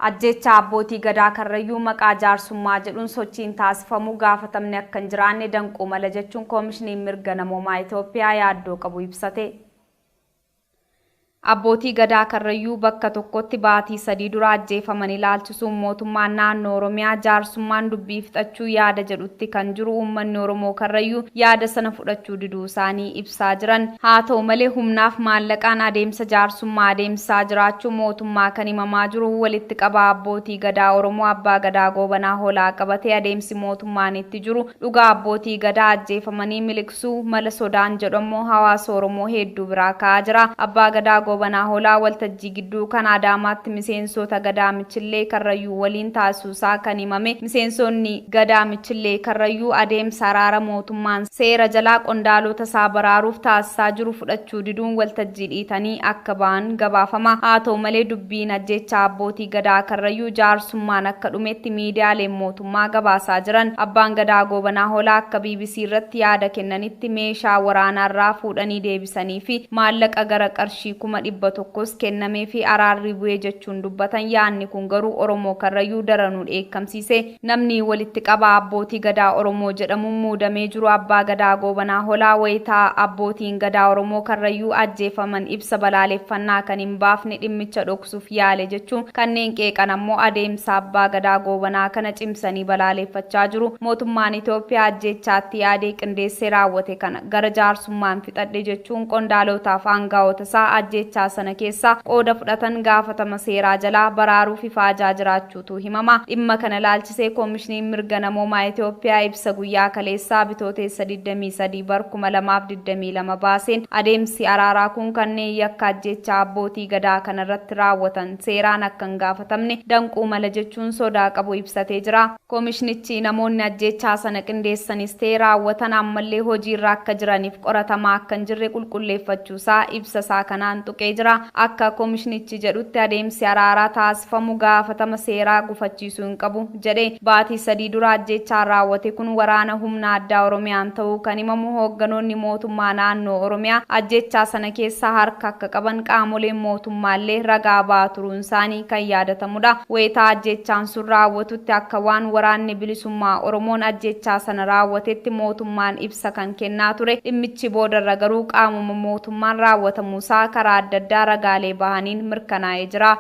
Ajjeechaa abbootii gadaa Karrayyuu maqaa jaarsummaa jedhuun sochiin taasifamu gaafatamni akka hin jiraanne danquu mala jechuun Koomishiniin Mirga Namoomaa Itoophiyaa yaaddoo qabu ibsate. Abbootii gadaa Karrayyuu bakka tokkotti baatii 3 dura ajjeefaman ilaalchisuun mootummaan naannoo Oromiyaa jaarsummaan dubbii fixachuu yaada jedhutti kan jiru uummanni Oromoo Karrayyuu yaada sana fudhachuu diduu isaanii ibsaa jiran. Haa ta'u malee humnaaf maallaqaan adeemsa jaarsummaa adeemsaa jiraachuu mootummaa kan himamaa jiru walitti qabaa abbootii gadaa Oromoo Abbaa Gadaa Goobanaa Hoolaa qabatee adeemsi mootummaan itti jiru dhugaa abbootii gadaa ajjeefamanii miliqsuu mala sodaan jedhamu hawaasa Oromoo hedduu biraa ka'aa jira. Abbaa Gadaa Goobanaa Hoolaa waltajjii gidduu kan Adaamaatti miseensota gadaa Michillee Karrayyuu waliin taasisuusaa kan himame miseensonni gadaa Michillee Karrayyuu adeemsa araara mootummaan seera jalaa qondaalota isaa baraaruuf taasisaa jiru fudhachuu diduun waltajjii dhiitanii akka ba'an gabaafama. Haa ta'u malee dubbiin ajjeechaa abbootii gadaa Karrayyuu jaarsummaan akka dhumetti miidiyaaleen mootummaa gabaasaa jiran. Abbaan Gadaa Goobanaa Hoolaa akka BBC irratti yaada kennanitti meeshaa waraanaarraa fuudhanii deebisanii fi maallaqa gara qarshii 100,000 kennamee fi araarri bu'ee jechuun dubbatan. Yaadni kun garuu Oromoo Karrayyuu daranuu dheekkamsiise. Namni walitti qabaa abbootii gadaa Oromoo jedhamuun muudamee jiru Abbaa Gadaa Goobanaa Hoolaa wayitaa abbootiin gadaa Oromoo Karrayyuu ajjeefaman ibsa balaaleffannaa kan hin baafne dhimmicha dhoksuuf yaale jechuun kanneen qeeqan ammoo adeemsa Abbaa Gadaa Goobanaa kana cimsanii balaaleffachaa jiru. Mootummaan Itoophiyaa ajjeechaatti yaadee qindeessee raawwate kana gara jaarsummaan fixadhe jechuun qondaalotaaf aangaa'ota isaa ajjeechaa sana keessaa qooda fudhatan gaafatama seeraa jalaa baraaruuf ifaajaa jiraachuutu himama. Dhimma kana ilaalchisee Koomishiniin Mirga Namoomaa Itoophiyaa ibsa guyyaa kaleessaa bitootessa 23 bar 2022 baaseen adeemsi araaraa kun kanneen yakka ajjeechaa abbootii gadaa kanarratti raawwatan seeraan akka hin gaafatamne danquu mala jechuun sodaa qabu ibsatee jira. Koomishinichi namoonni ajjeechaa sana qindeessanis ta'e raawwatan ammallee hojiirra akka jiraniif qoratamaa akka hin jirre qulqulleeffachuusaa ibsa isaa kanaan tuqee jira. Akka koomishinichi jedhutti adeemsi araaraa taasifamu gaafatama seeraa gufachiisuu hin qabu jedhe. Baatii 3 dura ajjeechaan raawwate kun waraana humna addaa Oromiyaan ta'uu kan himamu hoogganoonni mootummaa naannoo Oromiyaa ajjeechaa sana keessaa harka akka qaban qaamoleen mootummaallee ragaa ba'aa turuun isaanii kan yaadatamudha. Wayitaa ajjeechaan sun raawwatutti akka waan waraanni bilisummaa Oromoon ajjeechaa sana raawwatetti mootummaan ibsa kan kennaa ture. Dhimmichi boodarra garuu qaamuma mootummaan raawwatamuusaa karaa adda addaa ragaalee bahaniin mirkanaa'ee jira.